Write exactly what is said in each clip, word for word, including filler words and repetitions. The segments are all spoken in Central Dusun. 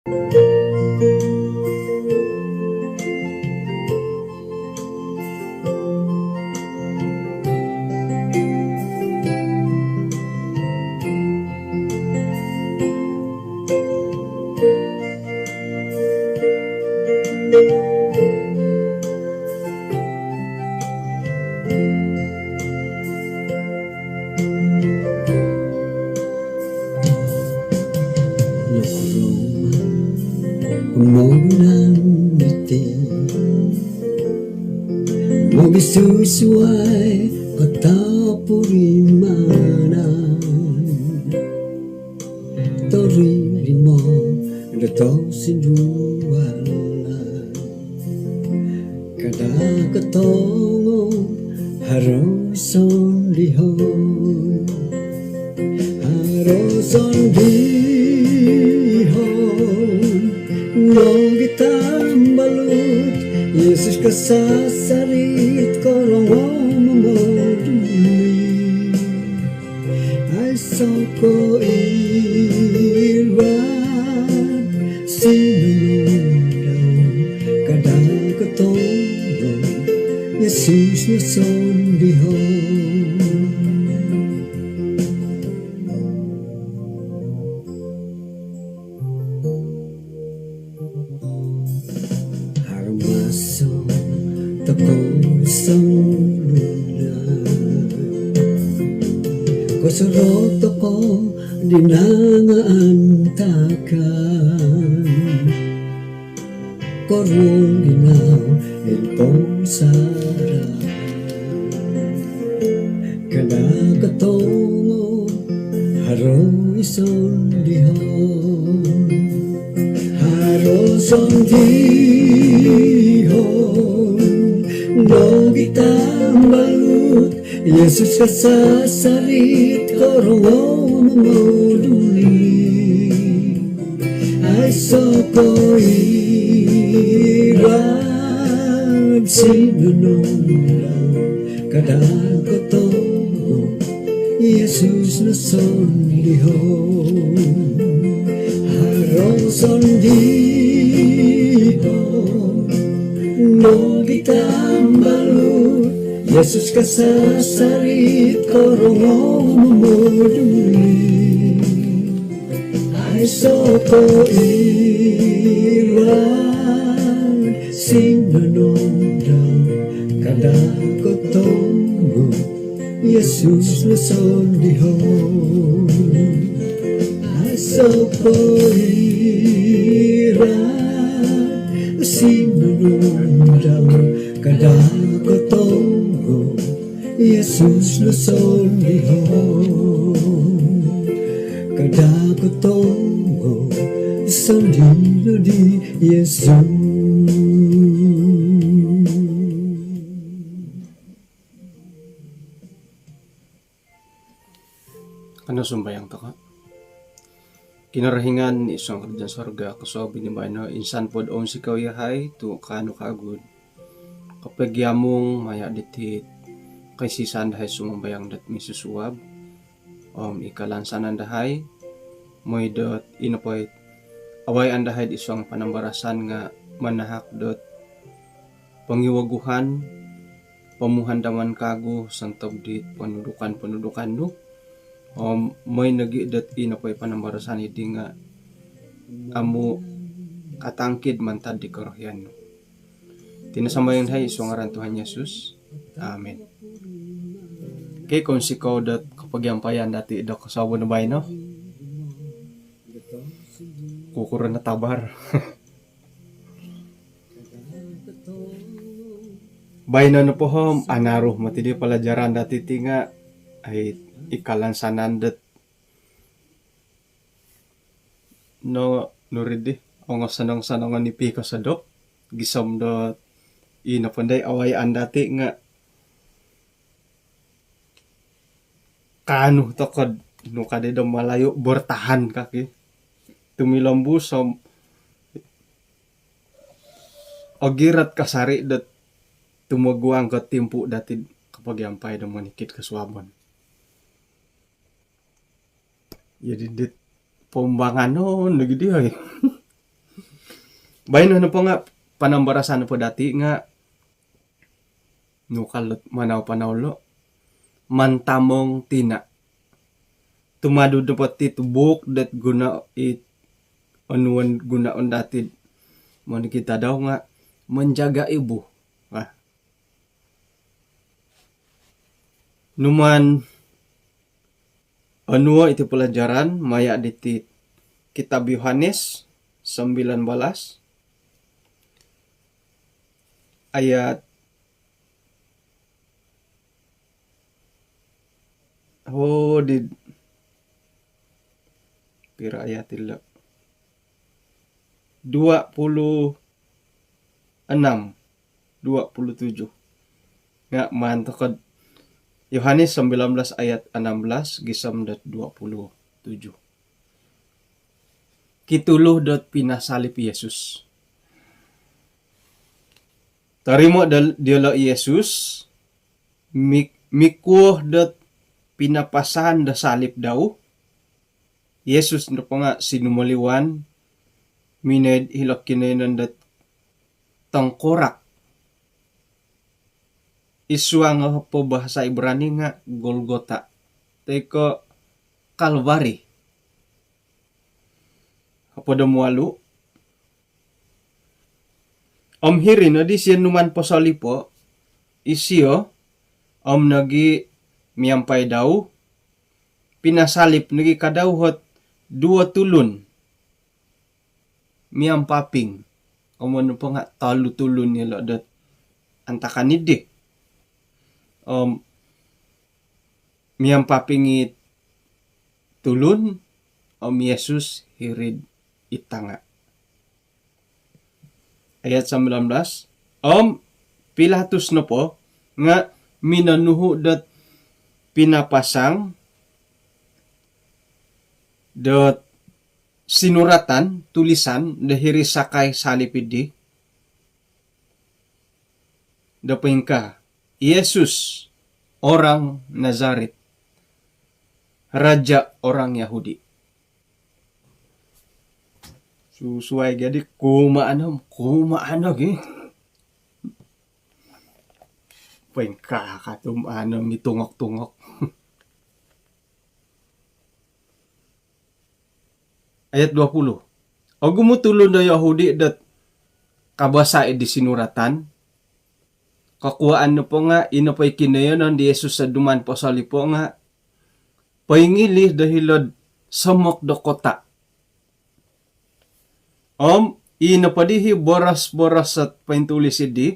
Nokorongou mogunan diti mogisusuai katapurimanan, torimo do tosindualan. Kada kotongo haro sondihon, haro sondihon nogi tambalut. Yesus kasasarit korongou momoduli. Aiso ko iran sinunudau, kada kotongo Yesus no sondihon. Harmaso tokou songulun, kosorou tokou di nangaantakan, koruol ginau id pomusarahan. Kada kotongo haro i sondihon, haro sondihon nogi tambalut. Yesus kasasarit korongou momoduli. Aiso ko iran sinunudau, kada kotongo Yesus no sondihon. Haro sondihon nogi tambalut. Yesus kasasarit korongou momoduli. Aiso ko iran sinunudau, kada kotongo Yesus no sondihon. Aiso ko iran sinunudau, kada kotongo Yesus no sondihon. Kada kotongo sondihon di Yesus. Kanou sumambayang tokou. Kinorohingan i suang karajaan sorga, kosuabon baino, insan po do ounsikou yahai tu kaanu kagu do kopogiamung maya diti koisisan dahai sumambayang dot minsusuab om i kalansanan dahai, mooi dot i nopo i awayaan dahai id suang panambarasan nga manahak dot pongiwaguhan, pomuhandaman kagu sontob di ponudukan-ponudukan nu. Om mooi nogi dot i nopo i panambarasan diti nga amu katangkid mantad di korohian nu. Iti no sambayang dahai id suang ngaran Tuhan Yesus. Amin. Okey, kounsikou dot kopogiampayan dati do kosuabon baino. Kukuro no tabar. Baino nopo om anaru moti di palajaran dati ti nga, ai, i kalansanan dot no, nuri di, ongosonong-sonongon i pikosodop, gisom dot i nopo ndai awayaan dati nga kaanu tokou do, nu ka di do Malayu, bertahan kaki. Tumilombus om ogirat kasari dot tumoguang ko timpu dati kopogiampai do monikid kosuabon. Jadi dit pombanganon lagi dia, oi. Baino nopo nga' panambarasan nopo dati' nga' nu ka lot manau-panau lo', mantamong tina'. Tumanud nopo ti tu buuk dot guno it onuon gunoon dati' monikid tadau nga' menjaga ibu. Nah, numaan onuo iti pelajaran maya' diti kitab Yohanes sembilan belas ayat, oh, di piro ayat ilo? Dua puluh enam, dua puluh tujuh. Nga' maan toko' Yohanes sembilan belas ayat enam belas gisom dot dua puluh tujuh. Kitulu dot pinasalib Yesus. Torimo' dol-, diyolo' Yesus, mik-, mikuo dot pinapasang do salib dau. Yesus nopo nga' sinumoliwan, minoi'd hilo' kinoiyonon dot tongkorak. Id suang o po bahasa Ibrani nga' Golgota, toi ko' Kalvari. Hopod om walu. Om hiri noddi siyo numaan posolipo' isiyo, om nogi' miampai dau, pinasalib nogi' ka dau ot duwo tulun miampaping. Om onu po nga' tolu tulun ilo' dot antakan iddi. Om miampaping i tulun, om Yesus hiri'd i tanga'. Ayat sembilan belas, om Pilatus nopo nga' minonuhu' dot pinapasang dot sinuratan, tulisan, do hiri sakai salib iddi, do poingkaa, Yesus orang Nazaret, Raja orang Yahudi. Susuai gadi kumaan om, kumaan lagi. Poingkaa ka tu' maan om mitungok-tungok. Ayat dua puluh. Ogumu' tulun do Yahudi dot kabasa' iddi sinuratan, kokuwaan nopo nga' ino po i kinoiyonon di Yesus do dumaan posolipo' nga' poingilih do hilo'd somok do kota'. Om ii nopo di hi boros-boros ot pointulis iddi,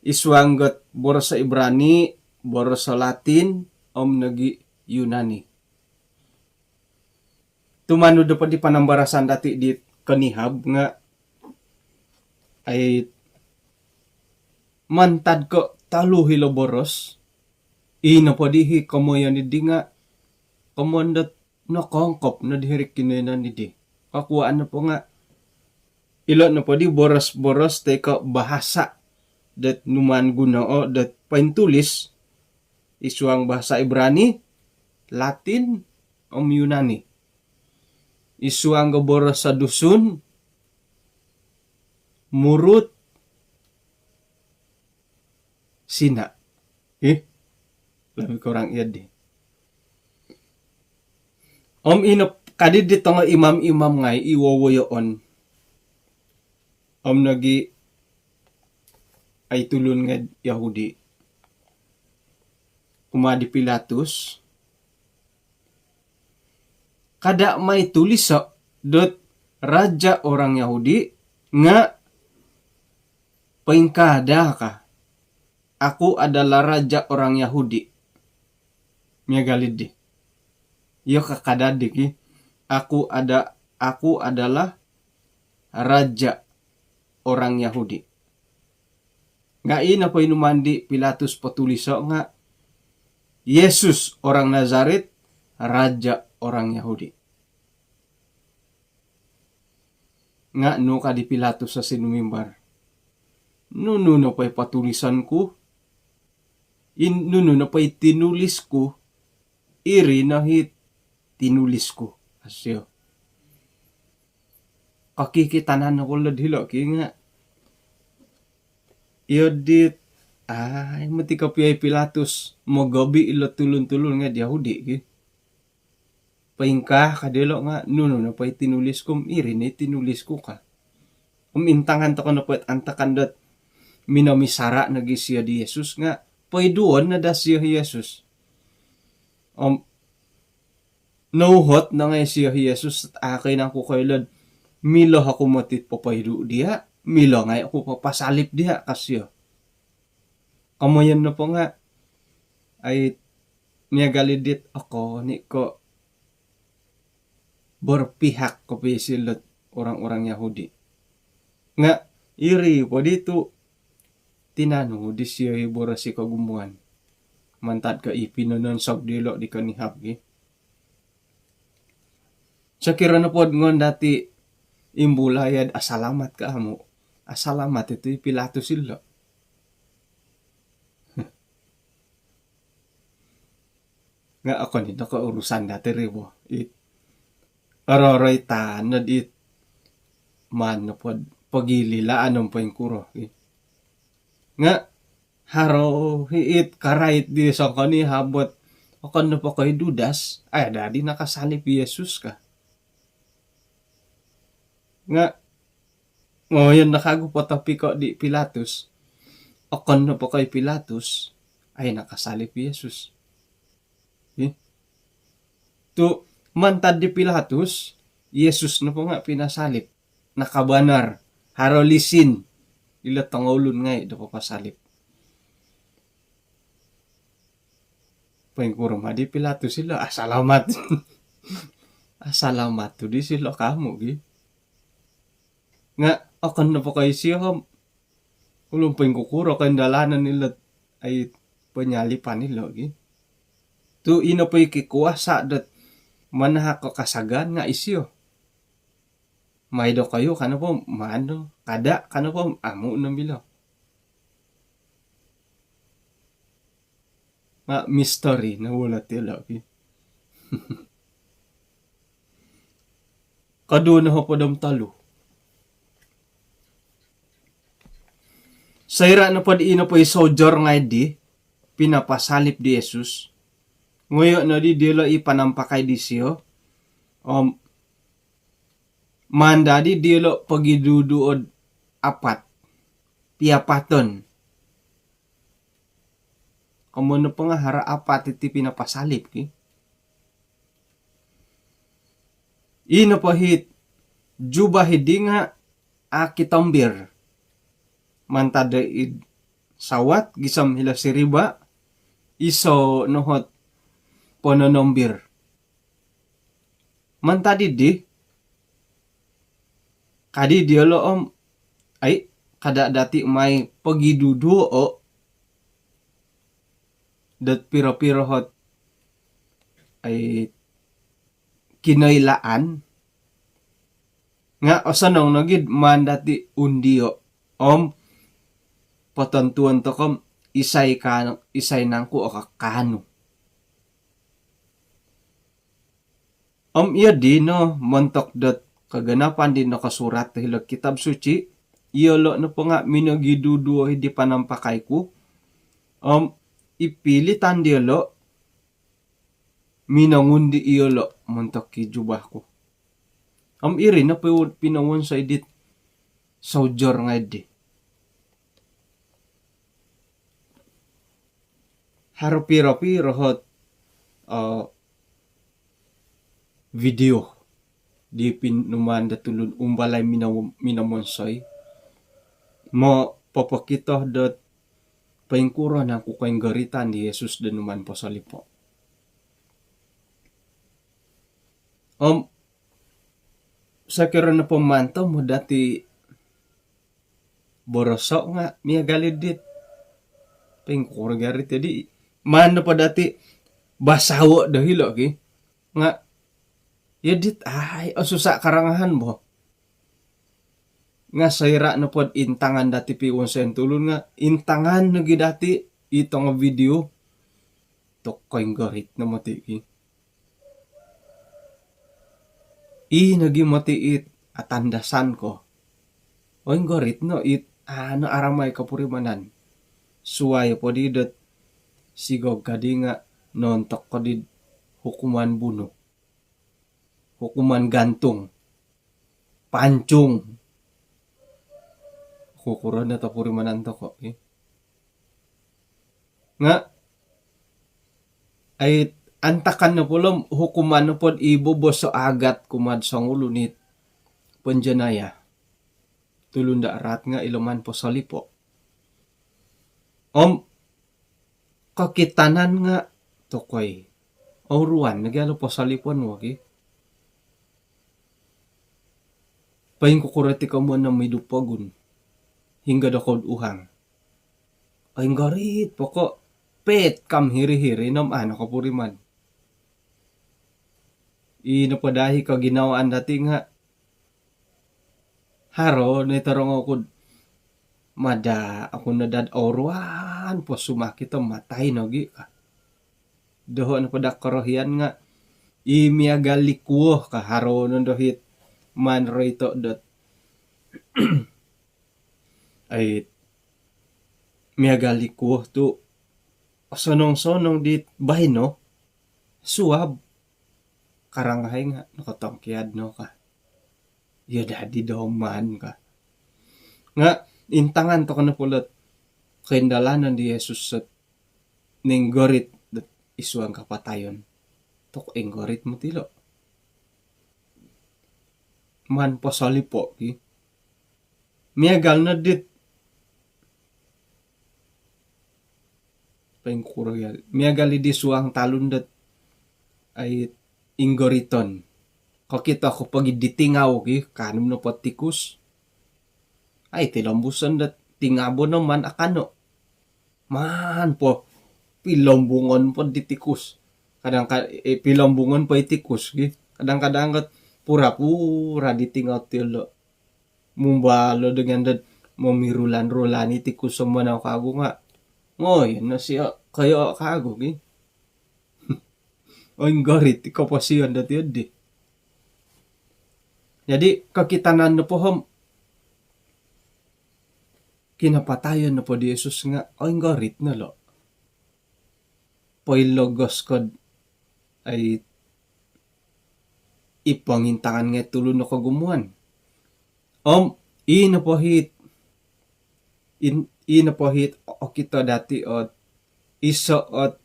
id suang ot boros Ibrani, boros Latin, om nogi' Yunani. Tumanud nopo di panambarasan dati' di konihab nga' ai mantad ko' tolu hilo boros, ii nopo di hi komoyon iddi nga' komoyon dot nokoongkop no di hiri kinoiyonon iddi. Kokuwaan nopo nga' ilo' nopo di boros-boros toi ko' bahasa dot numaan gunoo' dot pointulis, id suang bahasa Ibrani, Latin, om Yunani. Id suang o boros Dusun, Murut, Sina. Ih, lebih kurang iyo di. Om ino kadi di tongo imam-imam ngai' i wowoyoon. Om nogi' ai tulun ngai'd Yahudi kumaa di Pilatus, "Kada' mai tuliso' dot raja orang Yahudi nga' poingkaa daa ka, 'Aku adalah raja orang Yahudi.'" Miagal iddi. Iyo ka kada' di ki, "Aku ada-, aku adalah raja orang Yahudi." Nga' ii nopo i numaan di Pilatus potuliso' nga', "Yesus orang Nazaret, raja orang Yahudi." Nga' nu ka di Pilatus o sinumimbar, "Nunu nopo i potulison ku? In-, nunu nopo i tinulis ku, iri no hi tinulis ku," ka sio. kokikitanan oku lod hilo' ki nga' iyo dit, ai, moti kopio i Pilatus mogobi' ilo tulun-tulun nga' Yahudi ki. Poingkaa ka dilo' nga', nunu nopo i tinulis ku, iri no i tinulis ku ka. Om intangan toko' nopo it antakan dot minomisara' nogi' sio di Yesus nga' poiduon no daa sio i Yesus. Om nouhot no ngai' sio i Yesus, a' ko i nangku koilo'd milo oku moti popoidu' diya', milo ngai' oku poposalib diya', ka sio. Komoyon nopo nga', ai, miagal i dit, okon i' ko' berpihak kopio silo dot orang-orang Yahudi. Nga' iri po di tu' tinanud disio i boros i kogumuan mantad ko' i pinononsog dilo' di konihab ki. Sokiro nopod ngon dati' imbulai id asalamat ko' amu', asalamat i tu' i Pilatus ilo'. Nga' okon i' no ko' urusan dati' ri bo. It oro-oroitan nod it maan nopod pogililaan om poingkuro. Nga' haro i' it karait di songkonihab ot okon nopo ko' i Judas, ai, dadi nakasalib i Yesus ka. Nga' ngoyon no kagu potopiko' di Pilatus, okon nopo ko' i Pilatus, ai, nakasalib i Yesus. Ih. Tu' mantad di Pilatus, Yesus nopo nga' pinasalib. Nakabanar, haro lisin ilo tongoulun ngai' do poposalib. Poingkuro ma di Pilatus ilo, asalamat. Asalamat tu' disilo' ka amu' gi. Nga' okon nopo ko' isio om ulun poingkukuro ko' indalanon ilo, ai, penyaliban ilo' gi. Tu' ino po i kikuasa' dot manahak ko' kasagaan nga' isio. Mai dokoyu ka nopo, maan no, kada' ka nopo, amu' no milo. Nga' misteri no wolo' ti ilo' ki. Koduo nohopod om tolu. Soira' nopod ii nopo i soldier ngai' di pinapasalib di Yesus, ngoyo' nodi diyolo' i panampakai disio om maan dadi diyolo' pogiduduo'd apat, piapaton. Komoyon nopo nga' haro apat iti pinapasalib ki. Ii nopo hit jubah iddi nga' a' kitombir. Mantad do id sawat gisom hilo siriba', iso' no hot pononombir. Mantad iddi, kadi diyolo' om, ai, kada' dati' mai pogiduduo' dot piro-piro hot, ai, kinoilaan, nga' osonong nogi'd maan dati' undio' om potontuon toko' om isai ka, isai nangku' o kakaanu. Om iyo dino montok dot kaganapan di nokosurat hilo Kitab Suci, iyolo' nopo nga' minogiduduo i di panampakai ku, om i pilitan diyolo' minongundi' iyolo' montok i jubah ku. Om iri nopo i pinowonsoi dit soldier ngai' di. Haro piro-piro hot, eh, video di pinumaan do tulun umbalai mino-, minomonsoi. Mo popokito dot poingkuro nangku koinggoritan di Yesus do numaan posolipo'. Om sokiro nopo mantad mo dati' boroso' nga' miagal i dit poingkuro gari tadi. Maan nopo dati' basawo' do hilo' ki. Nga' iyo dit, ai, osusa' karangahan bo. Nga' soira' nopod intangan dati' piwonsoyon tulun nga' intangan nogi dati' i tongo video tu' koinggorit no moti' ki. Ii nogi moti' it atandasan ko. Oinggorit no it, anu, aramai kopurimanan. Suai po di dot sigog kadi nga' noontok ko di hukuman bunuh, hukuman gantung, pancung. Kukuro no topurimanan toko' ki. Nga' ai, antakan nopo lo om hukuman nopo di bobos o agat kumaa'd songulun it penjenayah, tulun do araat nga' ilo maan posolipo'. Om kokitanan nga' tokoi, ouruan nogi alo posolipon wo ki. Poingkukuro ti komoyon om idup pogun, hinggo do kou'd uhang. Oinggorit po ko' peet kam hiri-hiri no om anu kopuriman. I nopo daa i koginawaan dati' nga' haro no i torongou ku'd mada' oku no daa'd ouruan po sumakit om matai nogi' ka. Doho' nopo daa korohian nga' i miagal i kuo ka, haro no dohit maan roito' dot ai, miagal i kuo tu' osonong-sonong dit baino, suab. Karangahai nga' nokotongkiad no ka. Iyo dadi do maan ka. Nga' intangan toko' nopo lo't koindalanon di Yesus sot noinggorit dot id suang kapatayon. Tokoi, inggorit moti lo'. Maan posolipo' ki. Miagal no dit, poingkuro ya, miagal i di suang talun dot ai, inggoriton. Kokito ko pogi di tingau ki, kaanu nopo tikus, ai, tilombuson dot tingabon no maan akano'. Maan po pilombungon po di tikus. Kadang ka-, eh, pilombungon po i tikus ki. Kadang-kadang kat pura-pura di tingau ti lo'. Mumbal o dengan dot momirulan-rulan i tikus o manau kagu nga'. Ngoyon no sio koyo kagu ki. Oinggorit i koposion dot iyo di. Jadi kokitanan nopo om kinapatayon nopo di Yesus nga' oinggorit no lo'. Poilogos ko'd ai, i pongintangan ngai' tulun do kogumuan. Om i nopo hit, in-, i nopo hit okito dati' ot iso' ot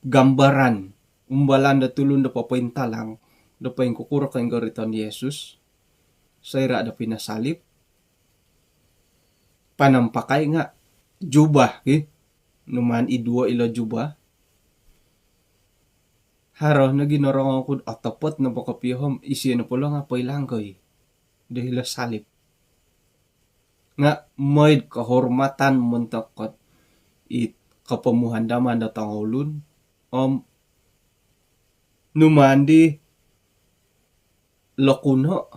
gambaran, umbalan do tulun do popointalang do poingkukuro koinggoriton Yesus soira' do pinasalib. Panampakai nga' jubah ki, numaan iduo ilo jubah. Haro nogi norongou ku'd otopot nopo kopio om isio nopo lo nga' poilanggoi do hilo salib. Nga' moi'd kohormatan montok ot i kopomuhandaman do tongoulun om numaan di lokuno'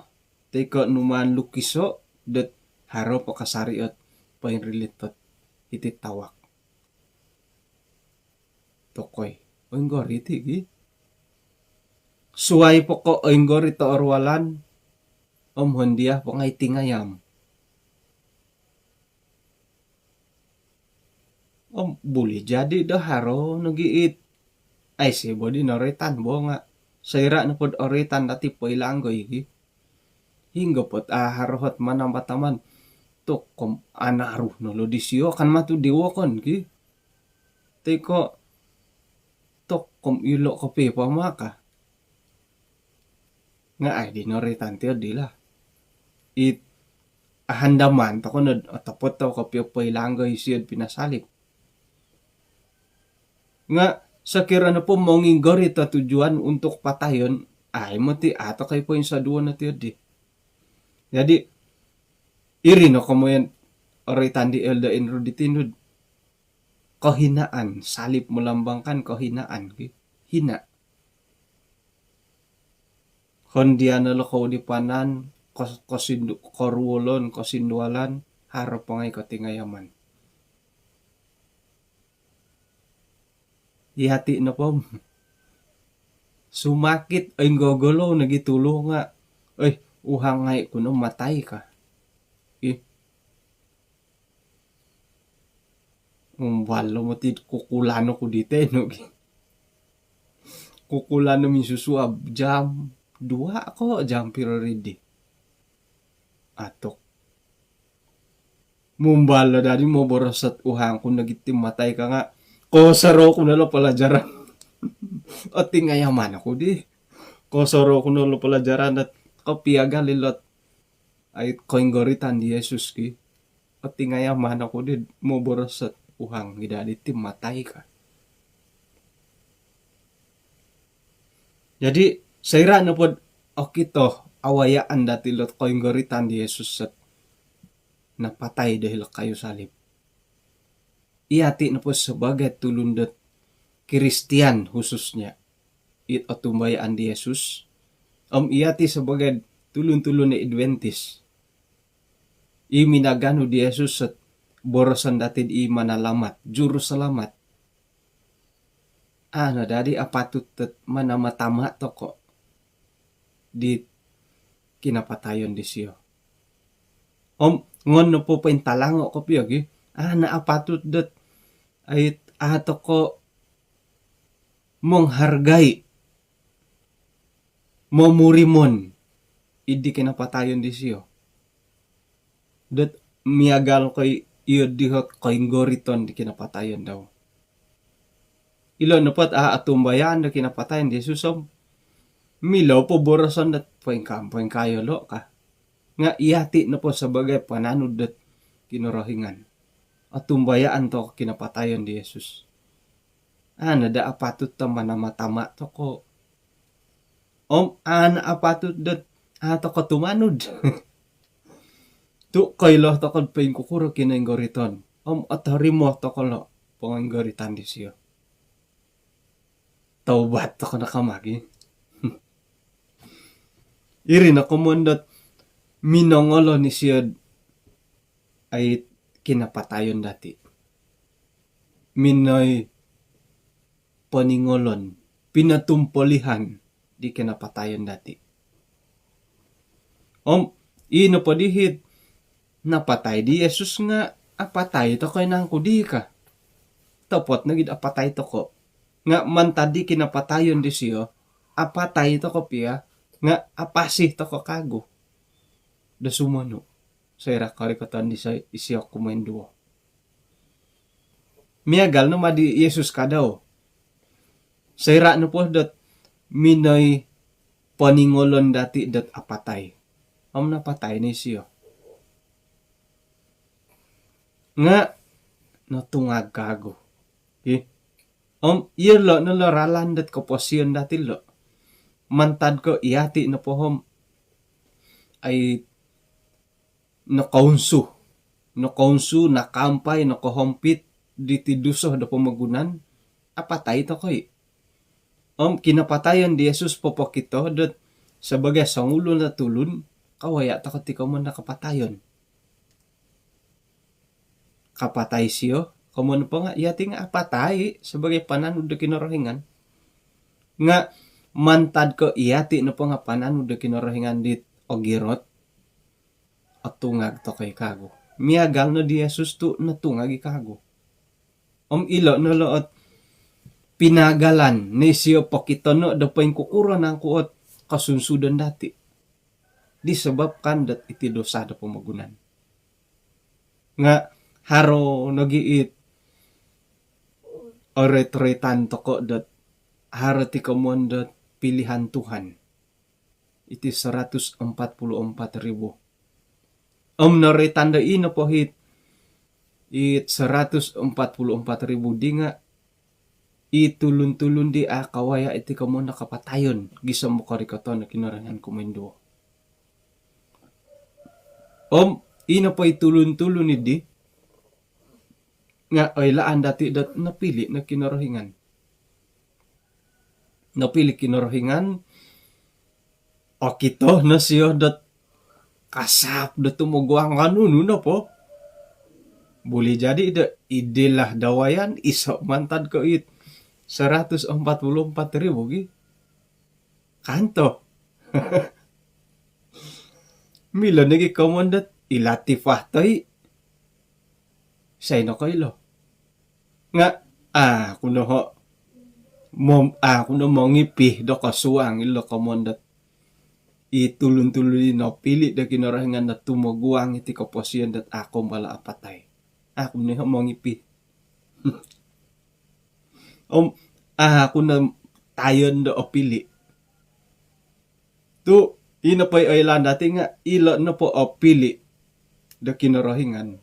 toi ko' numaan lukiso' dot haro po kasari' ot poinrilit ot hiti'd tawak. Tokoi, oinggorit i' gi. Suwai po ko' oinggorit o oruolan om hondia po ngai' tingayam. Om buli jadi do haro nogi it aiso bo di noroitan bo nga' soira' nopod oroitan dati' poilanggoi gi. Hinggo pot a haro hot manambat-ambat, tokom anaru no lo disio kan matu di wokon ki. Toi ko' tokom ilo' kopio po maka. Nga' ai di noroitan tiyo di lah. It ahandaman toko' nod otopot toko' kopio poilanggoi siyo'd pinasalib. Nga' sokiro nopo monginggorit o tujuan untuk patayon, ai moti a' toko' i poinsoduo no tiyo di. Jadi iri no komoyon oroitan di Elder Andrew diti nud, kohinaan, salib melambangkan kohinaan ki. Hina'. Hondia no lo koudipanan, kos-, kosindu-, koruolon, kosindualan, haro po ngai' kotingayaman. Iyati' nopo om sumakit, oinggogolou nogi tulu nga', oi, Uhang ngai' ku no matai ka. Ih. Umbal lo moti kukulan oku di tenu gi. Kukulan no minsusuab jam dua ko jam piro ri di. Atuk. Mumbal lo dadi moboros ot uhang ku nogi ti matai ka nga'. Kosorou ku no lo palajaran. Otingayaman oku di. Kosorou ku no lo palajaran dot kopiagal ilot ai koinggoritan di Yesus ki. Otingayaman oku di moboros ot uhang gi dadi ti matai ka. Jadi, soira' nopod okito awayaan dati' ilot koinggoritan di Yesus ot napatai do hilo kayu salib. Iyati' nopo sabagai tulun dot Kristian khususnya, it otumbayaan di Yesus, om iyati' sabagai tulun-tulun i Adventist, i minaganu di Yesus ot boroson dati'd i manalamat, jurusalamat. A' no dadi apatut dot manama-tama' toko' di kinapatayon disio. Om ngon nopo pointalango' kopio gi, a' no apatut dot ai a' toko' menghargai, momurimon iddi kinapatayon disio. Dot miagal ko' i-, iyo dihot koinggoriton di kinapatayon dau. Ilo nopo ot a' otumbayaan do kinapatayon di Yesus om milo po boroson dot poingkaa, poingkaa yolo' ka. Nga' iyati' nopo sabagai pananud dot Kinorohingan, otumbayaan toko' kinapatayon di Yesus. A' no daa apatut do manama-tama' toko'. Om a' no apatut dot a' toko' tumanud. Tu' koilo toko'd poingkukuro kinoinggoriton om otorimo toko' lo' pongoinggoritan disio. Taubat toko' no kama gi. Iri no komoyon dot minongolon isio'd ai kinapatayon dati'. Minoi poningolon, pinotumpolihan di kinapatayon dati'. Om ii nopo dihit napatai di Yesus nga' apatai toko' i nangku di ka. Topot nogi'd apatai toko'. Nga' mantad di kinapatayon disio, apatai toko' pia, nga' apasi toko' kagu do sumonu'. Soira' korikoton disio, isio kumoinduo. Miagal no ma di Yesus kadau. Soira' nopo dot minoi poningolon dati' dot apatai. Om napatai no isio. Nga' notungag kagu. Ih. Om iyolo' no lo ralan dot koposion dati' lo'. Mantad ko' iyati' nopo om ai nokounsu, nokounsu, nakaampai, nokohompit diti dusa do pomogunan, apatai toko' i. Om kinapatayon di Yesus popokito dot sabagai songulun o tulun, kawaya' toko' ti komoyon do kapatayon. Kapatai isio, komoyon nopo nga' iyati' nga' apatai sabagai pananud do Kinorohingan. Nga' mantad ko' iyati' nopo nga' pananud do Kinorohingan dit ogirot, otungag toko' i kagu. Miagal no di Yesus tu' notungag i kagu. Om ilo' no lo' ot pinagalan ni isio pokitono' do poingkukuro nangku ot kosunsudon dati' disebabkan dot iti dusa do pomogunan. Nga' haro nogi it orit-oritan toko' dot haro ti komoyon dot pilihan Tuhan. Iti seratus empat puluh empat ribu. Om noroitan do ii nopo hit, it seratus empat puluh empat ribu di nga' i tulun-tulun di a' kawaya' iti komoyon do kapatayon gisom korikoton do Kinorohingan kumoinduo. Om ii nopo i tulun-tulun iddi nga' oilaan dati' dot nopili' no Kinorohingan. Nopili' Kinorohingan, okito no sio dot kasap do tumoguang ka nunu nopo. Buli jadi do iddilah dawayan iso' mantad ko' it seratus empat puluh empat ribu gi. Kanto. Milo nogi komon dot i Latifah toi. Isai no koilo. Nga' a' ku no ho, mom- a' ku no mongipi do kosuang ilo komon dot i tulun-tulun i nopili' do Kinorohingan dot tumoguang iti koposion dot a' kombala' apatai. A' ku no ho mongipi. Om a' ku no tayon do opili'. Tu' ino po i oilaan dati' nga' ilo nopo opili' do Kinorohingan,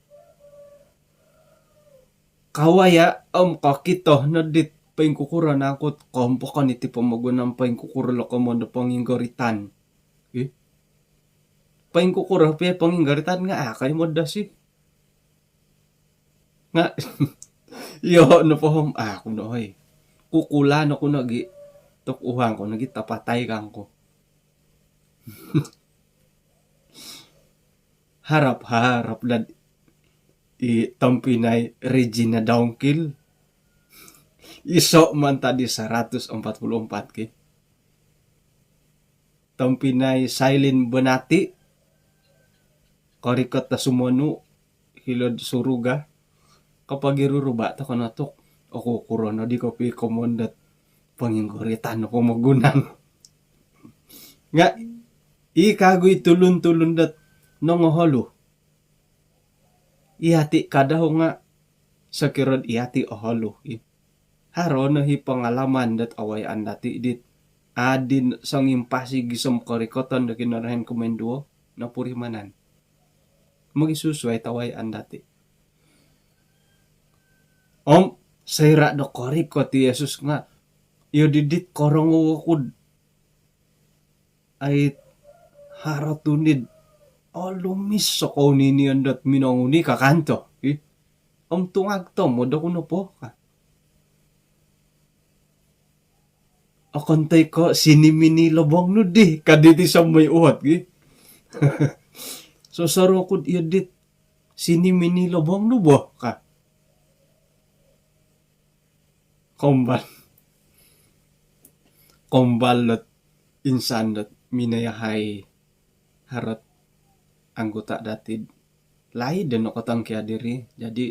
kawaya' om kokito no dit poingkukuro nangku' kompokon iti pomogunan, poingkukuro lo komon do ponginggoritan. Ih. Poingkukuro pia ponginggoritan nga' a' kai modosi. Nga' iyo no pohom a' ku no oi. Kukulan oku nogi', tok uhang ku nogi' tapatai kangku. Harap-harap dad i tompinai Regina Dongkil. Iso' mantad di saratus ampat puluh ampat ki. Tompinai Sailin Bonati, korikot do sumonu' hilo'd suruga. Kopogiruruba' toko' no tu' okukuro nodi kopio komon dot ponginggoritan o pomogunan. Nga' i kagu i tulun-tulun dot nongoholu, iyati' kada' nga' sokiro'd iyati' oholu i. Haro no hi pangalaman dot awayaan dati' dit adi songimpasi gisom korikoton do Kinorohingan kumoinduo nopurimanan. Mogisusuai tawayaan dati'. Om soira' do korikot i Yesus nga' iyo didit korongou oku'd ai haro tuni'd olumis o kouninion dot minonguni ka kanto. Ih. Om tungag tomod oku nopo ka. Okon toi ko' sinimin i lobong nu di ka diti somoi uhot gi. Sosoru oku'd iyo dit sinimin i lobong nu bo ka. Kombal. Kombal dot insan dot minayahai harot anggota dati'd laid do nokotongkiad diri. Jadi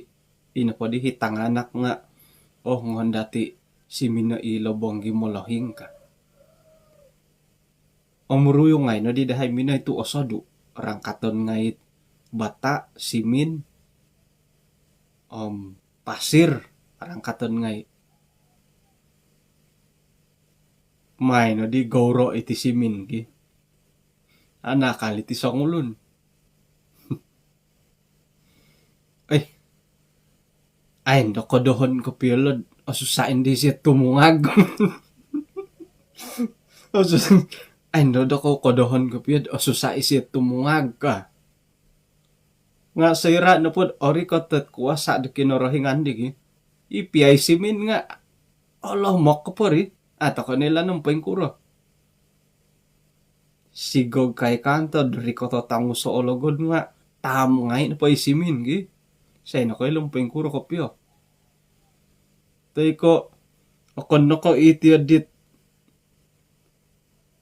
ino podi hi tanganak nga', oh, ngon dati' simin no i lobong gi molohing ka. Om ruyung ngai' nodi dahai minoi tu' osodu'. Rangkaton ngai' bata', simin, om pasir, rangkaton ngai'. Mai nodi gouro' iti simin ki. Anakal iti songulun. Eh, ain do kodohon kopio lo'd osusa' indi siyo tumungag. Osus- ain do do ko kodohon kopio'd osusa' isiyo tumungag ka. Nga' soira' nopod orikot dot kuasa' do Kinorohingan di gi, i pia i simin nga' olomok ko pori. A' toko' noilaan om poingkuro. Sigog kai kantod rikoto tangus o ologod nga' taam ngai' nopo i simin gi. Isai nokoilo om poingkuro kopio. Toi ko' okon no ko' iti o dit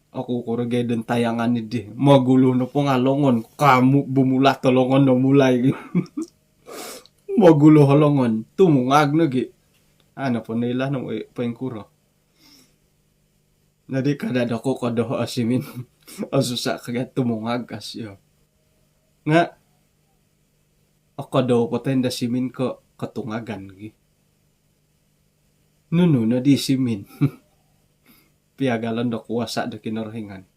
Okukuro gia i don tayangan iddi. Mogulu nopo nga' longon. Kamu bumulat o longon no mulai. Mogulu o longon. Tumungag nogi'. A' nopo noilaan om poingkuro. Jadi kada' doku kodoho' o simin. Osusa' ka gia tumungag ka siyo. Nga' okodoho' po toi do simin ko' kotungagan gi. Nunu nodi simin. Piagalon do kuasa' do Kinorohingan.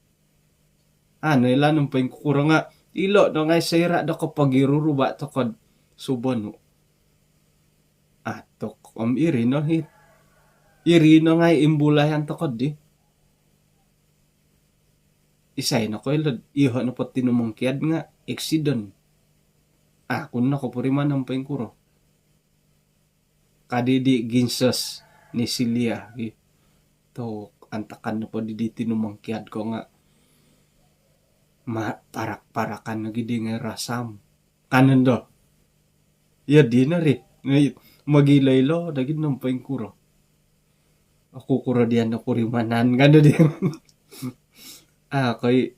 A' noilaan om poingkuro nga' ilo' no ngai' soira' do kopogiruruba' toko'd subonu'. Atuk om iri no hi. Iri no ngai' imbulayan toko'ddi. Isai nokoilo'd iyoho' nopo tinumongkiad nga' eksiden. A' ku no kopuriman om poingkuro. Kadi di ginsos ni Silia gi. Tu' antakan nopo di, di tinumongkiad ko nga' ma- parak-parakan nogi di ngai' rasam. Kanen do. Iyo dino ri. Mogilo-ilo nogi om poingkuro. Okukuro diya' nopurimanan kan do di. A' koi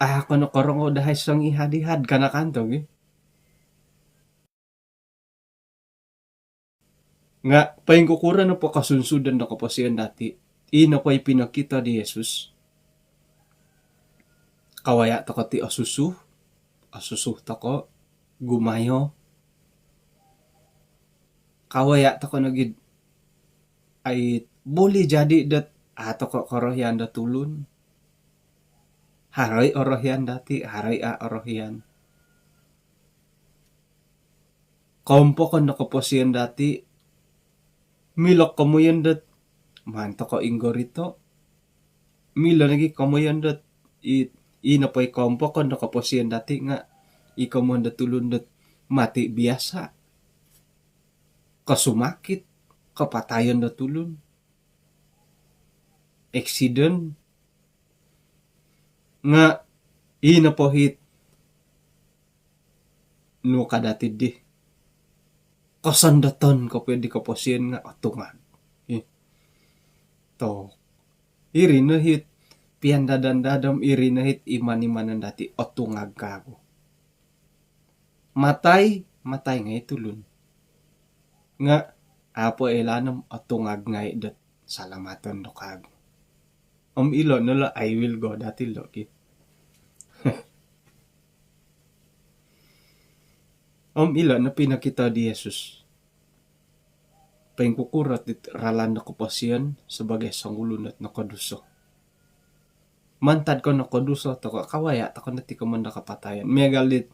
a' ko nokorongou dahai songihad-ihad kanakan to gi. Nga' poingkukuro nopo kosunsudon do koposion dati', i nopo i pinokito di Yesus, kawaya' toko' ti osusu, osusu toko', gumayo. Kawaya' toko' nogi'd ai buli jadi' dot a' toko' korohian do tulun. Haro i orohian dati', haro i a' orohian. Koompokon do koposion dati', milo komoyon dot maan toko' inggorito'. Milo nogi' komoyon dot i, i nopo i koompokon do koposion dati' nga' i komoyon dot tulun dot mati' biasa', kosumakit, kapatayon do tulun, eksiden. Nga' i nopo hit nu ka dati' di, kosondoton kopio di koposion nga' otungag. Ih. To. Iri no hit piandad-andad om iri no hit iman-imanon dati', otungag kagu. Matai, matai ngai' tulun. Nga' a' po oilaan om otungag ngai' dot salamaton do kagu. Om ilo' no lo' I will go dati' lo' ki. Om ilo' no pinokito di Yesus. Poingkukuro ti ralan do koposion sabagai songulun dot nokoduso. Mantad ko nokoduso toko', kawaya' toko' no ti komoyon do kapatayon. Miagal dit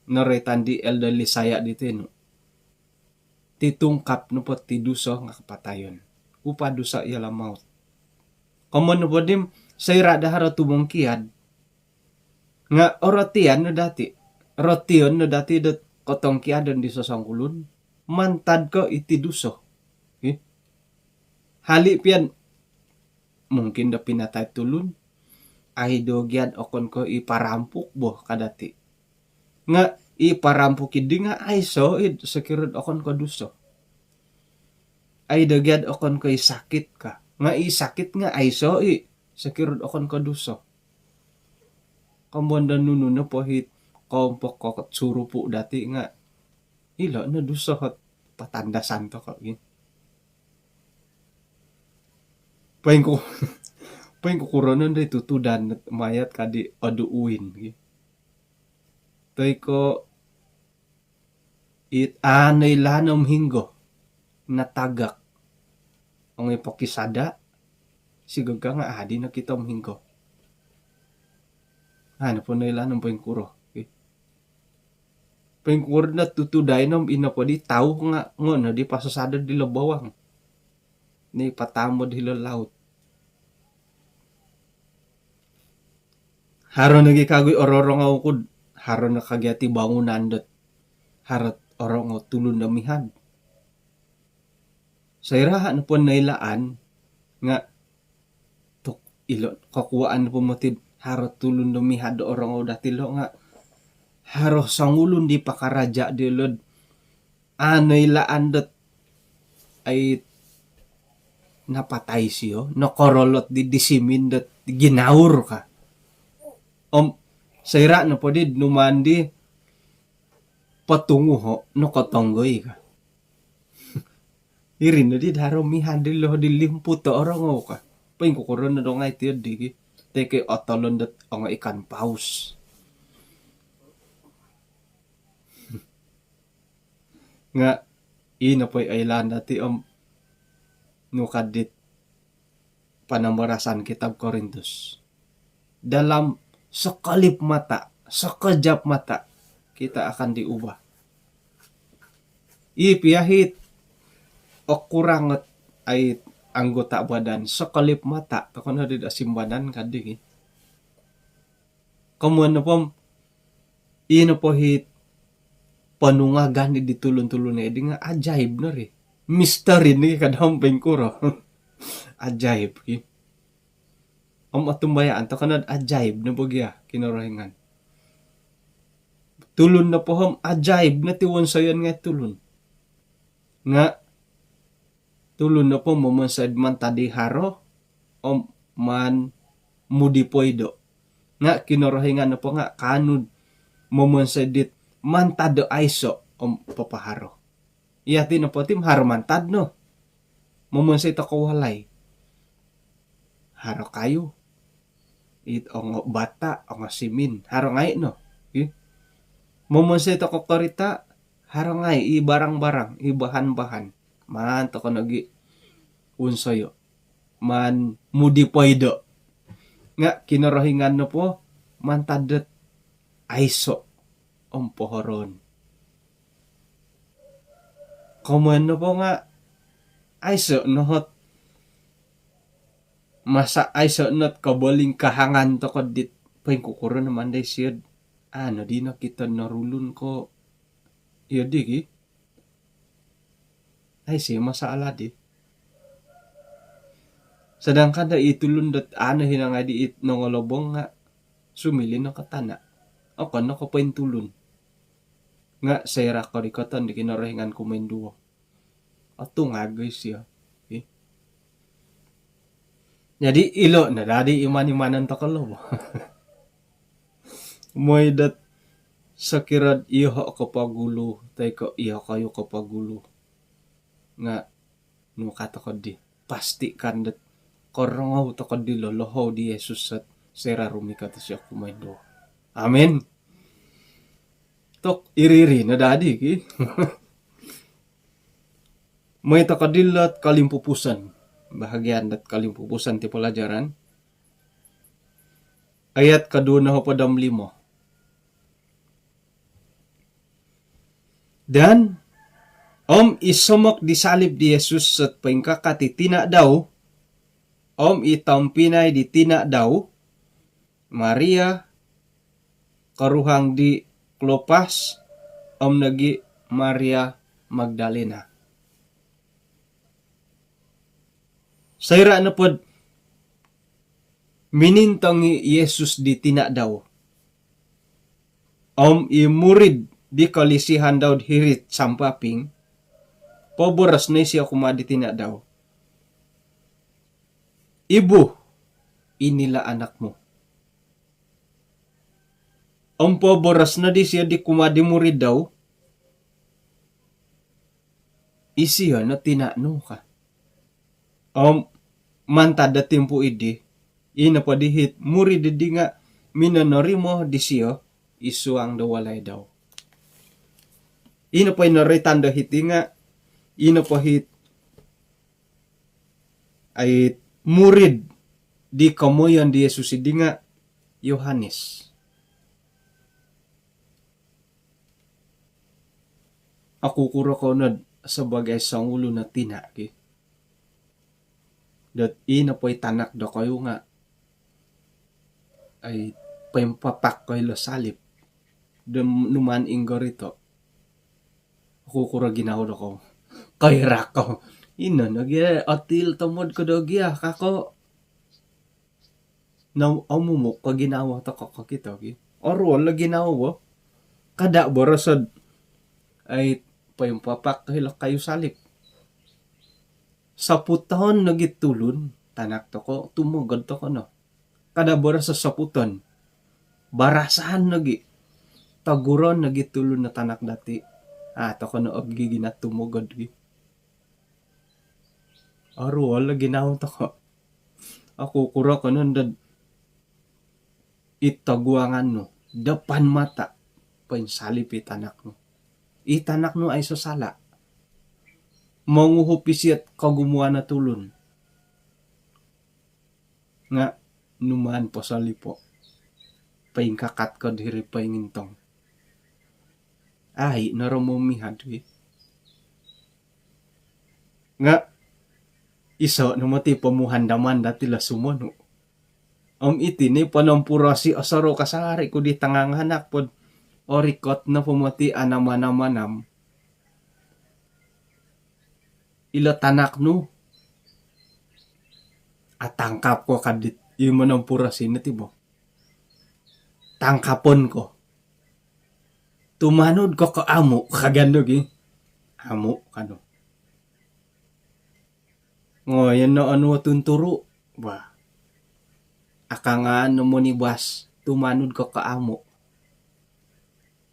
noroitan di Elder Lisaya diti nu. Ti tungkap nopo ti duso nga' kapatayon. Upah dosa ialah maut. Komoyon nopo di, soira' do haro tumongkiad nga' orotian no dati'. Rotion no dati' dot kotongkiadon di sosongulun mantad ko iti duso. Ih. Hali' pian mungkin do pinatai tulun, ai do giad okon ko i parampuk bo ka dati'. Nga' i parampuk iddi nga' aiso' id sokiro'd okon ko duso. Ai do giad okon ko i sakit ka. Nga' i sakit nga' aiso' i sokiro'd okon ko duso. Komoyon do nunu nopo hit koompok ko surupu' dati' nga' ilo' no duso hot patandasan toko' gi. Poingku-, poingkukuro nondo i tutudan mayat kadi' odu' uin gi. Toi ko' it a' noilaan om hinonggo natagak. Ongoi pokisada', sigaga nga' a' di nokito om hinonggo. A' nopo noilaan om poingkuro. Ih. Poingkuro no tutudai no om ino po di tau nga' ngono di pasasado' dilo bawang. Ni patamod hilo laut. Haro nogi kagu i ororongou ku'd, haro no kagia ti bangunan dot, haro orongou tulun do mihad. Soira' nopo noilaan nga' tuk ilo kokuwaan nopo moti'd haro tulun do mihad do orongou dati' lo nga' haro songulun di pakaraja' dilo'd a' noilaan dot ai napatai sio, nokorolot di, di simin dot ginaur ka. Om soira' nopo di numaan di potunguho', nokotonggoi ka. Iri no di haro mihad dilo di limput do orongou ka. Poingkukuro no dongai tiyo di gi. Teke otolon dot ongoi ikan paus. Nga' ino po i oilaan dati' om nu ka dit panambarasan kitab Korintus. Dalam sekelip mata, sekejap mata, kita akan diubah. I pia hit okurang ot ai anggota badan, sekelip mata, toko no di do simbanan kadi gi. Komoyon nopo om, ino po hit ponungagan di tulun-tulun edi nga' ajaib no ri. Misteri ni kada om poingkuro. Ajaib ki. Om otumbayaan toko no'd ajaib no bo gia Kinorohingan. Tulun nopo om ajaib no ti wonsoyon ngai' tulun. Nga' tulun nopo momonsoi mantad di haro om maan mudi poido'. Nga' Kinorohingan nopo nga' kaanu momonsoi dit mantad do aiso' om papaharo. Iyati' nopo ti haro mantad no. Momonsoi toko' walai, haro kayu. It ongo bata', ongo simin, haro ngai' no. Ih. Momonsoi toko' korita', haro ngai' i barang-barang, i bahan-bahan. Maan toko' nogi' wonsoyo'. Maan mudipoi do. Nga' Kinorohingan nopo mantad dot aiso' om pohoroon. Komoyon nopo nga' aiso' no ot masa', aiso' no ot kobolingkahangan toko' dit poingkukuro no mandai siyo'd, a' noddi nokito norulun ko' iyo di gi. Aiso' masalah di. Sedangkan do i tulun dot a' no hinangai di it nongolobong nga' sumiliu no ko tana'. Okon no ko pointulun. Nga' soira' korikoton di Kinorohingan kumoinduo, otungag i siyo. Ih. Jadi ilo' no dadi iman-imanon toko' lo bo. Moi dot sokiro'd iyoho' kopogulu, toi ko' iyokoyu kopogulu. Nga' nu ka toko' di, pastikan dot korongou toko' di lolohou di Yesus sot soira' rumikot isio kumoinduo. Amin. Tok iri-iri no dadi ki. Moi toko' di lo't kolimpupuson. Bahagian dot kolimpupuson ti pelajaran. Ayat koduo nohopod om limo. Dan om i somok di salib di Yesus sot poingkakat i tina' dau, om i tompinai di tina' dau, Maria koruhang di Klopas, om nogi' Maria Magdalena. Soira' nopod minintong i Yesus di tina' dau om i murid di kolisihan dau'd hiri'd sampaping, poboros no isio kumaa di tina' dau, "Ibu, inilah anakmu." Om poboros noddi siyo di kumaa di murid dau, "Isiyo no tina' nu," ka. Om mantad do timpu iddi, i nopo di hit murid iddi nga' minonorimo disiyo i suang do walai dau. I nopo i noroitan do hiti nga', i nopo hit ai murid di komoyon di Yesus iddi nga' Yohanes. Okukuro kou nod sabagai songulun o tina' ki, dot i nopo i tanak dokoyu nga' ai poimpapak ko ilo salib do numaan inggorito'. Okukuro ginawo dokou? Koirak kou. Ino nogi' otil tomod ko do gia ka ko'. Nom-, omumuk ko ginawo toko' kokito ki. Oruol o ginawo bo. Kada' boroso'd ai poimpapak ko hilo kayu salib. Soputon nogi' tulun tanak toko', tumogod toko' no. Kada' boroso' soputon. Barasan nogi'. Toguron nogi' tulun o tanak dati'. A' toko' no ogi gina tumogod gi. Oruol o ginawo toko'. Okukuro ko nondod i toguangan nu, depan mata, poinsalib i tanak nu. I tanak nu aiso' sala'. Monguhup isiyo't kogumuan o tulun. Nga' numaan posolipo'. Poingkakat ko'd hiri poingintong. Ai' noro' momihad wi. Nga' iso' no moti' pomuhandaman dati' lo sumonu'. Om iti ni ponompurosi' osorou kasari' ku di tanganganak pod orikot nopo moti' anam-anam-anam. Ilo tanak nu atangkap ko kadit i monompurosi' no ti bo. Tangkapon ko. Tumanud ko ko amu' ka gandug i. Amu' kanu. Ngoyon no onuo tunturu'. Wah. Akangan no monibas. tumanud ko ko amu'.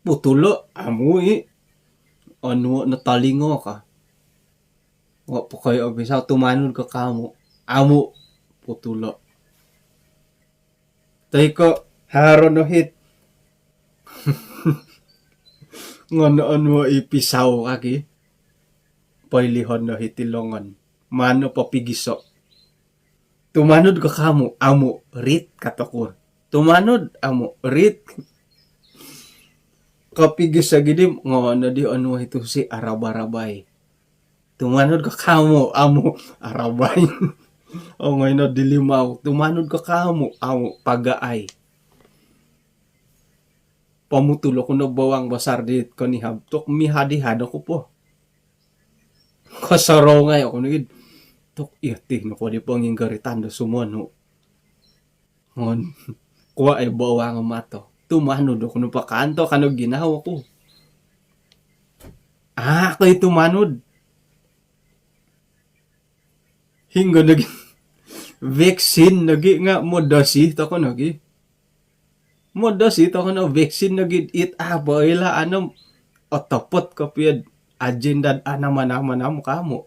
Putulo', amu' i'. Onuo' no tolingo ka. Nga' pokoi obisawo, tumanud ko ko amu'. Amu', putulo'. Toi ko' haro no hit. Ngon onuo' i pisau kaki. Poilihon no hiti longon. Maan no popigiso'. Tumanud ko ko amu', amu', rit ka toko. Tumanud, amu', rit. Kopigiso' gidi, ngon no di onuo' i tusi, araba-rabai. Tumanud ko ko amu', amu', arabai. Ongoi no di limau, tumanud ko ko amu', amu', pagaai. Pomutul oku no bawang basar di konihab tu, mihad-ihad oku po. Kosorou ngai' oku nogi tu, iyo ti nopo di ponginggoritan do sumonu. Ngon, kuo' i bawang o mato. Tumanud oku nopo kanto, kano ginawo ku. Aa, koi tumanud. Hinggo nogi vaksin nogi nga' modosi toko nogi. Modosi toko no vaksin nogi it apo ila anom otopot kopio'd ajenda'd anam-anam-anam ko amu'.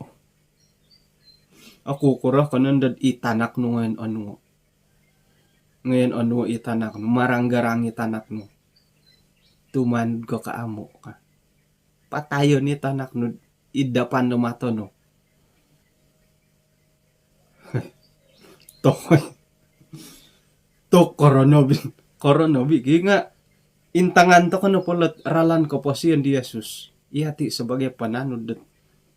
Oku kuro konon dot i tanak nu ngoyon onuo'. Ngoyon onuo' i tanak nu, marang-garang i tanak nu. Tumanud ko ko amu' ka. Patayon i tanak nu id dapan do mato nu. Tokoi. Tok koronobi. Koronobi ki nga' intangan toko no po lot ralan koposion di Yesus. Iya ti sabagai pananud dot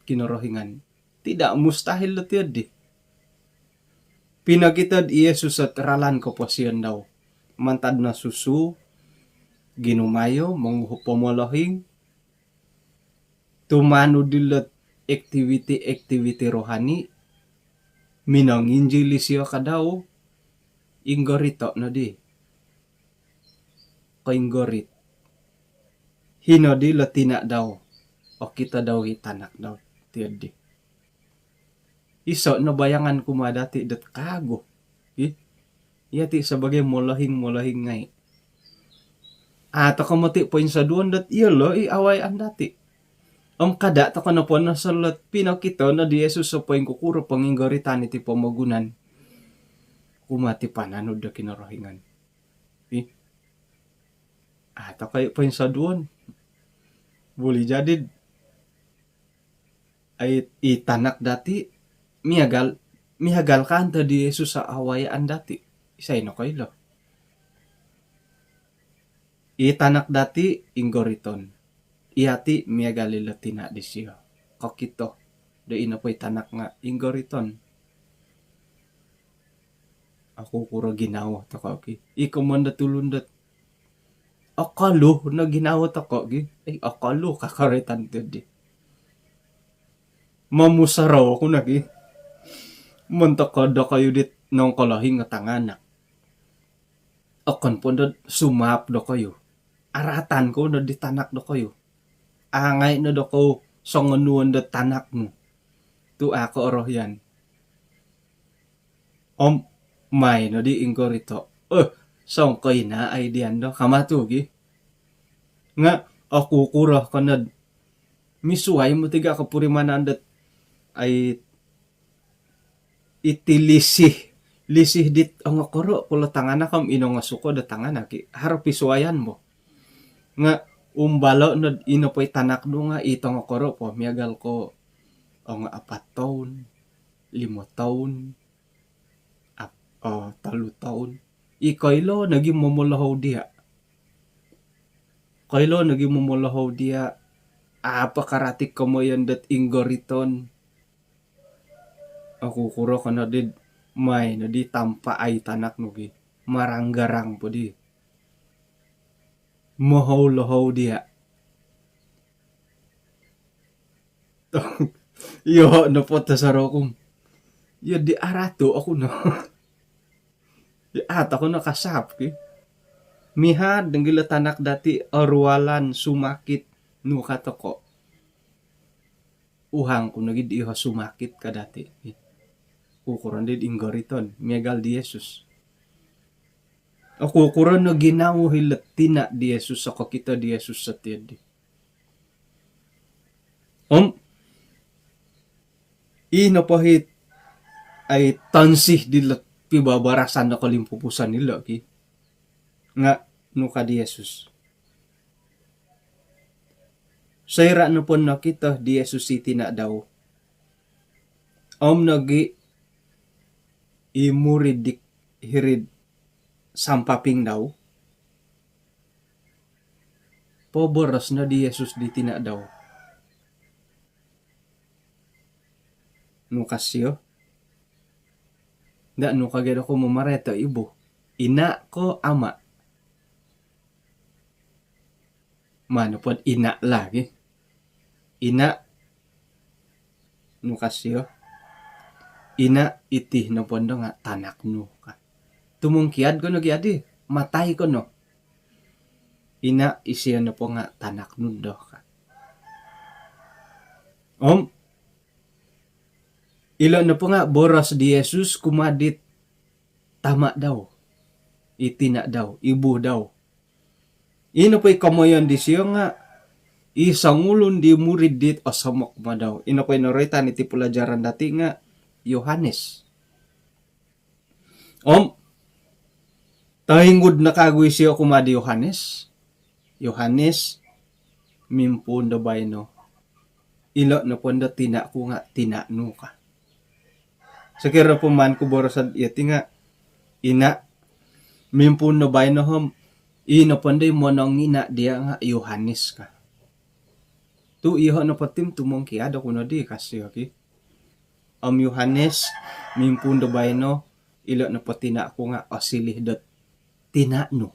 Kinorohingan. Tidak mustahil dot iyo di. Pinokito'd i Yesus ot ralan koposion dau. Mantad no susu, ginumayo, monguhup pomolohing, tumanud dilot aktiviti-aktiviti rohani, minonginjil isio ka dau, inggorito' nodi. Koinggorit. Hino di lo tina' dau. Okito dau i tanak dau tiyo di. Iso' no bayangan kumaa dati' dot kaagu. Ih, iya ti sabagai molohing-molohing ngai'. Aa toko moti' poinsoduon dot iyolo' i awayaan dati'. Om kada' toko nopo no solot pinokito no di Yesus o poingkukuro ponginggoritan iti pomogunan kumaa ti pananud do Kinorohingan. Ih, aa toko i poinsoduon. Buli jadi'd ai, i tanak dati' miagal, miagal kanto di Yesus o awayaan dati'. Isai nokoilo? I tanak dati' inggoriton. Iya ti miagal ilo tina' disio. Kokito do ino po i tanak nga' inggoriton. Oku kuro ginawo toko ki. I komon do tulun dot okolu no ginawo toko gi. Eh, okolu kakaritan ti di. Momusorou oku nogi. Montok dokoyu dit nongkolohing o tanganak, okon po nod sumaap dokoyu. Aratan kou nod di tanak dokoyu. Angai' no dokou songonuon do tanak nu tu' a' ko orohian. Om mai nodi inggorito', eh, songkoinaa' ai diyan do kama tu' gi. Nga' oku kuro konod misuwai moti ga' kopurimanan dot ai iti lisih, lisih dit ongokoro' kulo tanganak om inongosuko' do tanganak i'. Haro pisuwayan bo. Nga' umbalo' nod ino po i tanak nu nga' i tongokoro' po miagal ko ongo apat toun, limo toun, ap-, oo, tolu toun. I koilo nogi momolohou diya'. Koilo nogi momolohou diya', a' po karati komoyon dot inggoriton. Oku kuro konod di, mai nodi tampaai tanak nu gi. Marang-garang podi. Mohou-lohou diya'. Iyo nopo tosoroku. Iyo di aratu' oku no. Di a' toko no kasap ki. Mihad nogilo tanak dati' orualan sumakit nu ka toko'. Uhang ku nogi di iyoho' sumakit ka dati'. Ukuron di inggoriton miagal di Yesus. Okukuro no ginawo hilo tina' di Yesus, okokito di Yesus sotio di. Om i nopo hit ai tonsi dilo pibabarasan do kolimpupuson ilo ki, nga' nu ka di Yesus? Soira' nopo nokito di Yesus i tina' dau om nogi' i murid di hiri'd sampaping dau, poboros no di Yesus di tina' dau. Nu ka sio? Nda' nu ka gia dokoyu mamarait o ibu? Ina' ko ama'? Maan nopod ina' lagi. Ina', nu ka sio? Ina', iti nopo ndo nga' tanak nu ka. Tumongkiad ko no gia di, matai ko no. Ina', isio nopo nga' tanak nu ndo ka. Om ilo nopo nga' boros di Yesus kumaa dit tama' dau, i tina' dau, ibu dau. I nopo i komoyon disio nga' i songulun di murid dit osomok kumaa dau. I nopo i noroitan iti pelajaran dati nga' Yohanes. Om toingud no kagu isio kumaa di Yohanes. Yohanes, mimpuun do baino, ilo nopo ndo tina' ku nga' tina' nu ka. Sokiro po maan ku boroso' iti nga', ina', mimpuun do baino om i nopo ndo i monongina' diya' nga' Yohanes ka. Tu' iyoho' nopo ti om tumongkiad oku nodi ka sio ki. Om Yohanes, mimpuun do baino, ilo nopo tina' ku nga' osiliu dot tina' nu.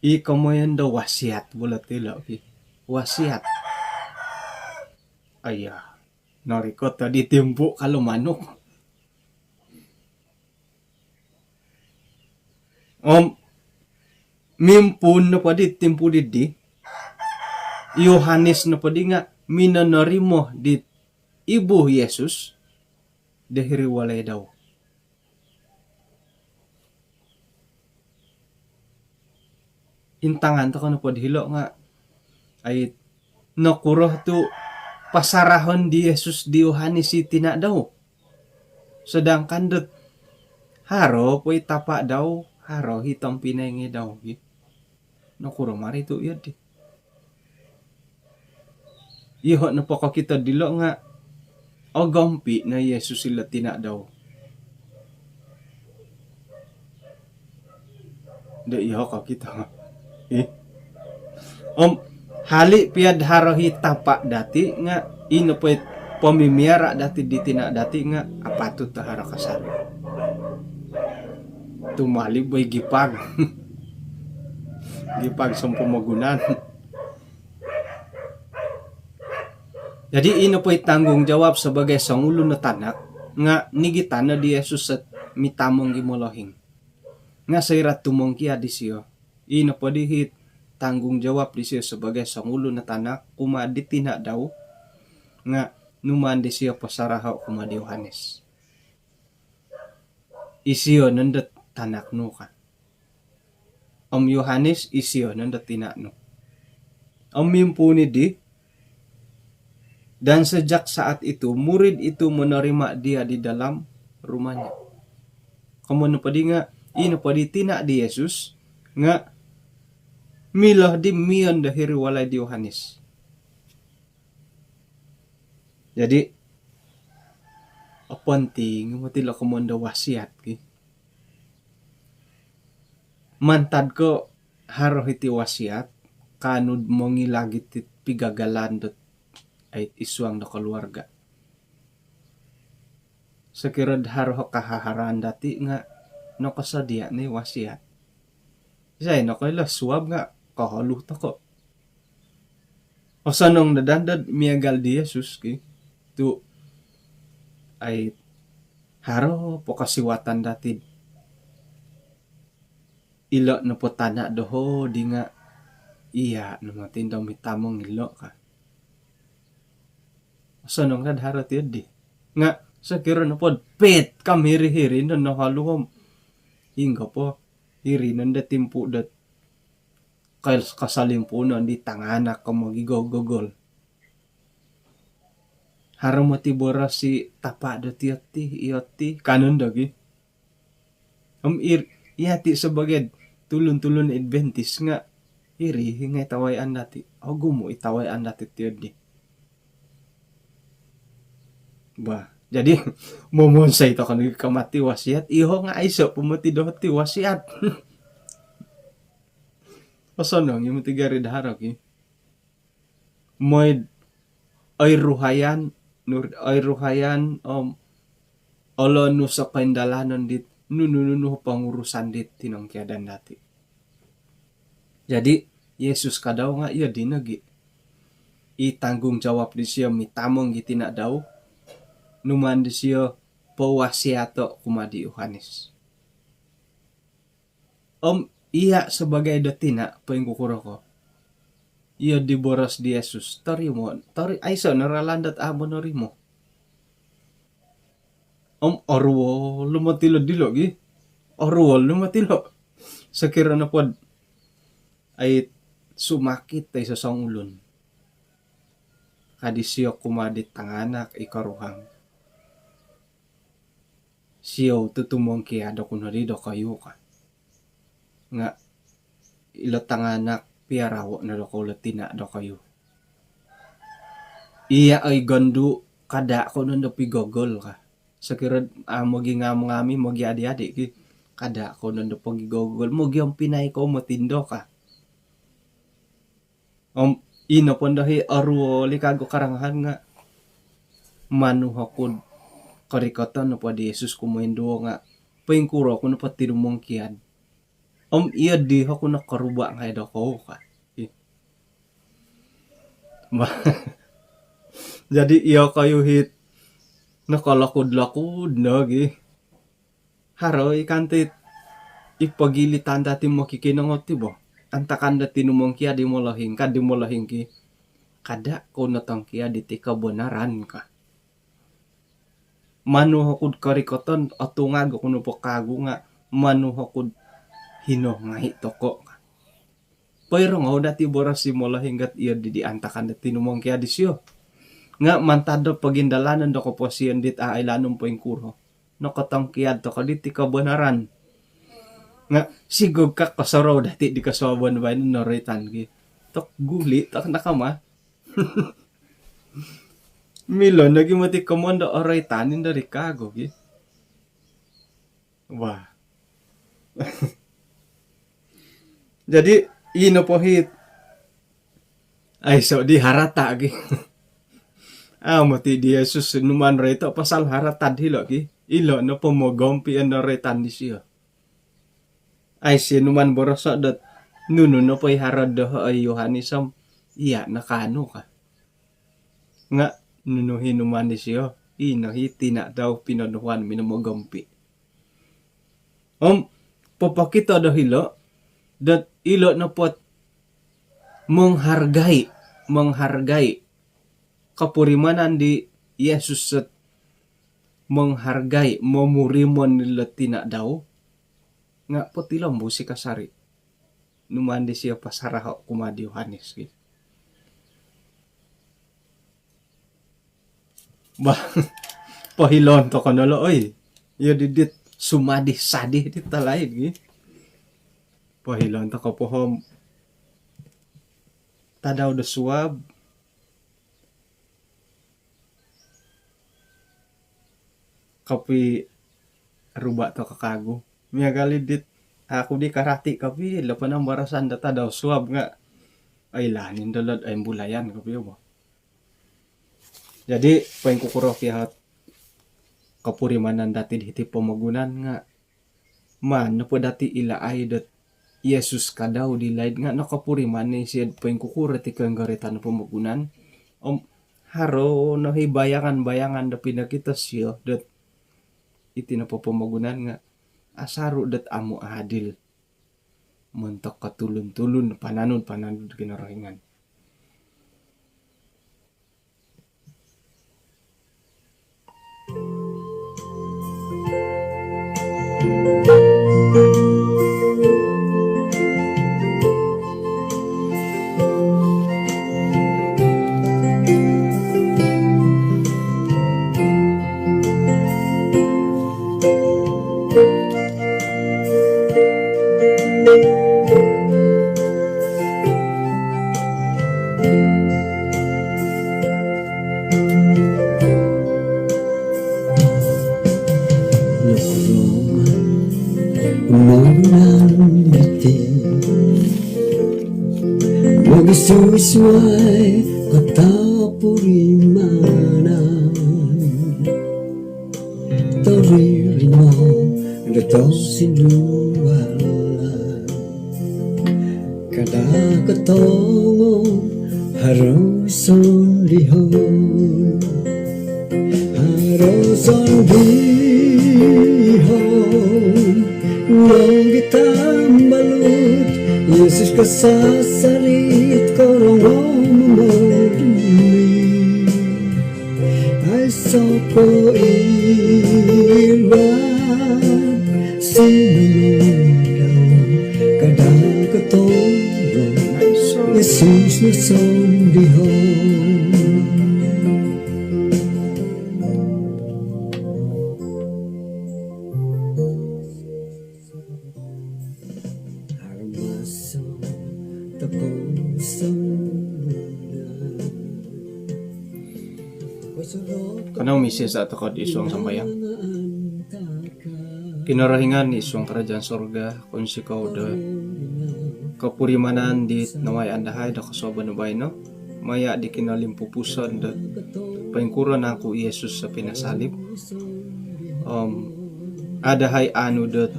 I komoyon do wasiat bo ilo ki. Wasiat. Aya, norikot di timpu kalu manuk. Om mimpuun nopo di timpu didi, Yohanes nopo di nga' minonorimo di ibu Yesus do hiri walai dau. Intangan toko nopo di hilo nga', ai, nokuro tu' pasarahon di Yesus di Yohanes i tina' dau? Sedangkan dot haro po i tapa' dau, haro i tompinai ngai' dau ki. Nokuro mari tu' iyo di? Iyoho' nopo kokito dilo nga' ogompi' no Yesus ilo tina' dau. Do iyoho' kokito. Ih. Om hali' piya'd haro i tapa' dati' nga' ino po i pomimiara' dati' di tina' dati' nga' apatut do haro kasari. Tumalib bo i gipag. Gipag sompomogunan. Jadi ino po i tanggungjawab sabagai songulun o tanak nga' nigitan no di Yesus sot mitamong i molohing. Nga' soira' tumongkiad isio, ino po di i tanggungjawab disio sabagai songulun o tanak kumaa di tina' dau nga' numaan disio pasaraho' kumaa di Yohanes. Isio nondo tanak nu ka. Om Yohanes, isio nondo tina' nu. Om mimpuun iddi, dan sejak saat itu murid itu menerima dia di dalam rumahnya. Komoyon nopo di nga', ino po di tina' di Yesus nga' milo di miyon do hiri walai di Yohanes. Jadi oponting moti lo komoyon do wasiat ki. Mantad ko' haro iti wasiat, kaanu'd mongilag iti pigagalan dot ai id suang do koluarga'. Sokiro'd haro kahaharaan dati' nga' nokosodia' no i wasiat. Isai nokoilo suab nga' koholu toko'. Osonong no daa dot miagal di Yesus ki, tu' ai haro po kosiwatan dati'd ilo' nopo tana' doho' di nga' iya' no moti ndo mitamong ilo' ka. Osonong dad haro tiyo'ddi. Nga' Sokiro nopo dot pet kam hiri-hiri no noholuhom. Inggo po hiri no do timpu dot kasalimpunon di tanganak ko mogigogol. Haro moti boros i tapa' do tiyo ti, iyo ti, kanon dogi. Om ir-, iya ti sebagai tulun-tulun Adventist nga iri ngai tawai anda ti. Ogumu i tawai anda ti tiyo di. Bah, jadi momonsoi tokou nogi ka mati wasiat, iyoho nga aiso po moti doho ti wasiat. Osonong i moti gari daharo ki. Moid oiruhayan, nur-, oiruhayan, om olo nu sokoindalanon dit nunu-nunu pangurusan dit tinongkiadan dati. Jadi, Yesus kadau nga iyo di nogi i tanggungjawab disio mitamong i tina dau, numaan disio powasiato kumaa di Yohanes. Om iya sebagai do tina, poingkukuro ko? Iyo di boros di Yesus, torimo, tori-, aiso no ralan dot amu norimo. Om oruol no moti lo dilo gi. Oruol no moti lo. Sokiro nopo dot ai sumakit ai sosongulun, ka disio kumaa di tanganak i koruhang, siou tu tumongkiad oku nodi dokoyu ka. Nga ilo tanganak piarawo no dokoyu, ilo tina dokoyu. Iya oi gondu, kada kou nondo pigogol ka. Sokiro amu mogingam-ngami, mogiadi-adi ki, kada kou nondo pogigogol, mogiom pinai kou motindo ka. Om ino pondo hi oruol i kagu karangahan nga manu hokud korikoton nopo di Yesus kumoinduo nga poingkuro ku nopo tinumongkiad. Om iyo di hoku nokoruba ngai dokou ka. Ih. Jadi iyo koyu hit nokolokud-lokud nogi. Haro i kanti i pogilitan dati mokikinongou ti bo. Antakan dati tinumongkiad di molohing, ka di molohing ki, kada kou notongkiad diti kobonaran ka. Manu hokud korikoton, otungag oku nopo kagu nga manu hokud hino ngai toko ka. Poirongou dati boros di molohing dot iyo di, di antakan dati tinumongkiad disio. Nga mantad do pogindalanon do koposion dit a' oilaan om poingkuro, nokotongkiad toko diti kobonaran. Nga sigog ka kosorou dati di kosuabon baino noroitan ki. Tok guli, tok nakama. Milo nogi moti komoyon do oroitan indo ri kagu ki. Wah. Jadi ino po hit, aiso di harata gi. Amu ti di Yesus numaan roito pasal harata dilo gi. Ilo nopo mogompi ino roitan disio. Aiso numaan boroso dot nunu nopo i haro doho oi Yohanes om iya no kaanu ka. Nga nunu hi numaan disio, ino hi tina dau pinonuhuan minomogompi. Om popokito do hilo dot ilo nopo dot menghargai, menghargai kopurimanan di Yesus dot menghargai, momurimon ilo tina dau, nga potilombus i kasari. Numaan disio pasaraho kumaa di Yohanes ki. Bah, pohilon toko no lo oi. Iyo di dit sumadi-sadi dit talaid gi. Pohilon toko po om tadau do suab. Kopiruba toko kagu. Miagal i dit aku di karati kopi, ilo po nambarasan do tadau suab nga oilaan indo lo dot oimbulayan kopi bo. Jadi poingkukuro kio ot kopurimanan dati di hiti pomogunan nga maan nopo dati ilaai dot Yesus kadau di laid nga nokopuriman isio dot poingkukuro ti konggoritan pomogunan. Om haro no hi bayangan-bayangan do pinokito sio dot iti nopo pomogunan nga asaru dot amu adil montok kotulun-tulun, pananud-pananud Kinorohingan. Mogunan iti mogisuisuai kotopurimanan, toririmo do tosindualan. Kada kotongo haro sondihon, haro sondihon nogi tambalut. Yesus kasasarit korongou momoduli. Aiso po iwad sinunudau, kada kotongo Yesus no sondihon. Kanou misisa' toko'd isuang sambayang. Kinorohingan isuang karajaan sorga, kounsikou do kopurimanan dit nawayaan dahai do kosuabon do baino maya' di kinolimpupuson dot poingkuro nangku' i Yesus o pinasalib. Om a' dahai aanu dot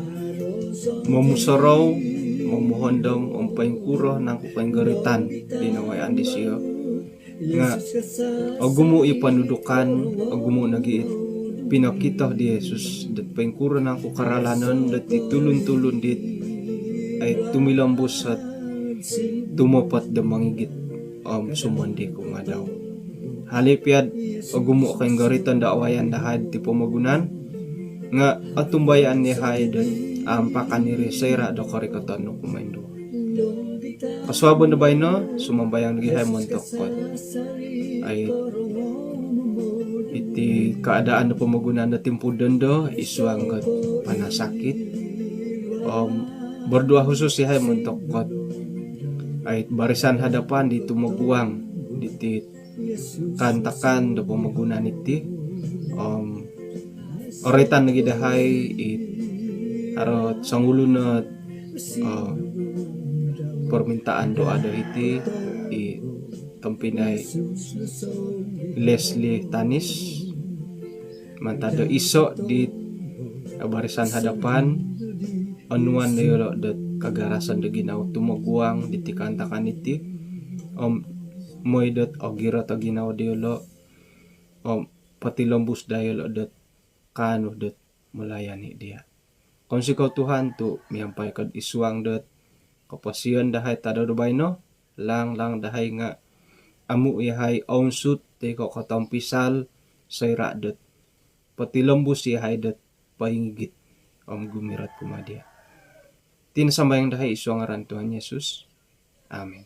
momusorou, momuhondom om poingkuro nangku' koinggoritan di nawayaan disiyo. Nga' ogumu' i ponudukan, ogumu' nogi' i pinokito di Yesus dot poingkuro nangku' karalanon dot i tulun-tulun dit ai tumilombus ot tumopot do mongigit om sumondi kumaa dau. Hali' piya'd ogumu' koinggoriton do awayaan dahai'd ti pomogunan, nga' otumbayaan iyahai dot aampakan iri soira' do korikoton nu kumoinduo. Kosuabon do baino, sumambayang nogi' iyahai montok dot ai iti kaadaan do pomogunan do timpu dondo isuang dot panasakit. Om berdua khusus iyahai montok dot ai Barisan Hadapan di tumoguang diti kaantakan do pomogunan iti. Om oroitan nogi' dahai i haro songulun ot permintaan doa do hiti, i tompinai Leslie Tanis mantad do iso' di Barisan Hadapan. Onuan do iyolo' dot kagarasan do ginawo tumoguang diti kaantakan iti om moi dot ogirot o ginawo diyolo' om potilombus daa iyolo' dot kaanu dot molayani diya'. Kounsikou Tuhan tu' miampai ko'd isuang dot koposion dahai tadau do baino, laang-laang dahai nga' amu' iyahai ounsut toi ko' kotompisal soira' dot potilombus iyahai dot poingigit om gumirot kumaa diya'. Iti no sambayang dahai isuang ngaran Tuhan Yesus. Amin.